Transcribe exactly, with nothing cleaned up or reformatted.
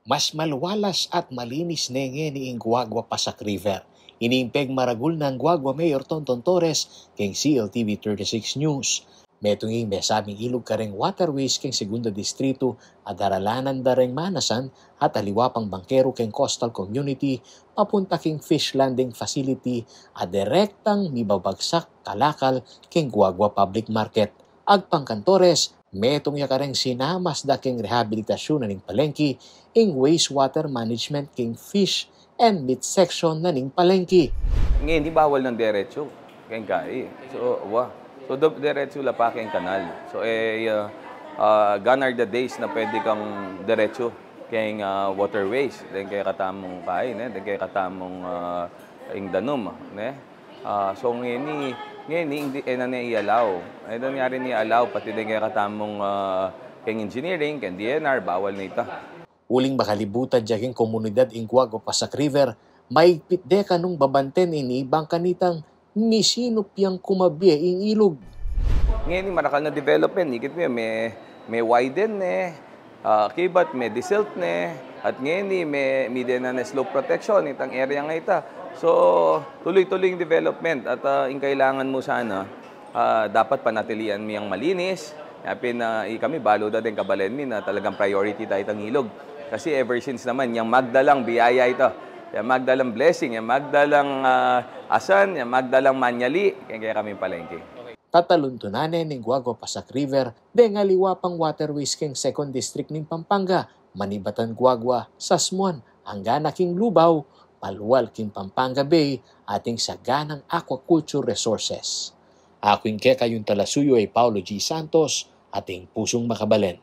Mas maluwalas at malinis ne ngeni ing Guagua Pasak River. Ini ing pegmaragul nang Guagua Mayor Tonton Torres keng C L T V thirty-six News. Metung ing mesabing ilug kareng waterways keng Segunda Distrito a daralanan da reng Manasan at aliwa pang bangkeru keng coastal community papunta keng fish landing facility a direktang mibabagsak kalakal keng Guagua Public Market. Agpang kan Torres, metung ya kareng sinamas da keng rehabilitasyon na ning palengke ing wastewater management keng fish and meat section na ning palengke. Ngeni bawal nang diretso keng kai. So, wa. So, do, diretso la pa keng kanal. So, eh, uh, uh, gone are the days na pwede kang diretso keng, uh, waterways, deng kekatamung kai, ne? Deng kekatamung, uh, ing danum, ne? Ah, so ngeni, ngeni, ing di, e na ne i-allow. E na ne i-allow, pati deng kekatamung, ah, keng engineering, keng D N R, bawal na ita. Uling makalibutan da keng komunidad ing Guagua Pasak River, maigpit de kanung babanten ini bang kanitang misinup yang kumabie ing ilug. Ngeni marakal na development, ikit me, me, me-widen ne, ah, kibat me-desilt ne, at ngeni me, mide na ne slope protection itang area nga ita. So, tuloy-tuloy ing development at, ah, ing kailangan mu sana, ah, dapat panatilian mi yang malinis. Yapin, ah, i kami, balu da deng kabalen mi na talagang priority ta itang ilug. Kasi ever since naman, yang magdalang biyaya ita. Yang magdalang blessing, yang magdalang, ah, asan, yang magdalang manyali, kaya, kaya kami palengke. Tataluntunan ne ning Guagua Pasak River deng aliwa pang waterways keng Second District ning Pampanga, manibatan Guagua, Sasmuan, angga na king Lubao, palual king Pampanga Bay, ating saganang aquaculture resources. Aku ing kekayung talasuyu ay Paulo G Santos, ating pusung makabalen.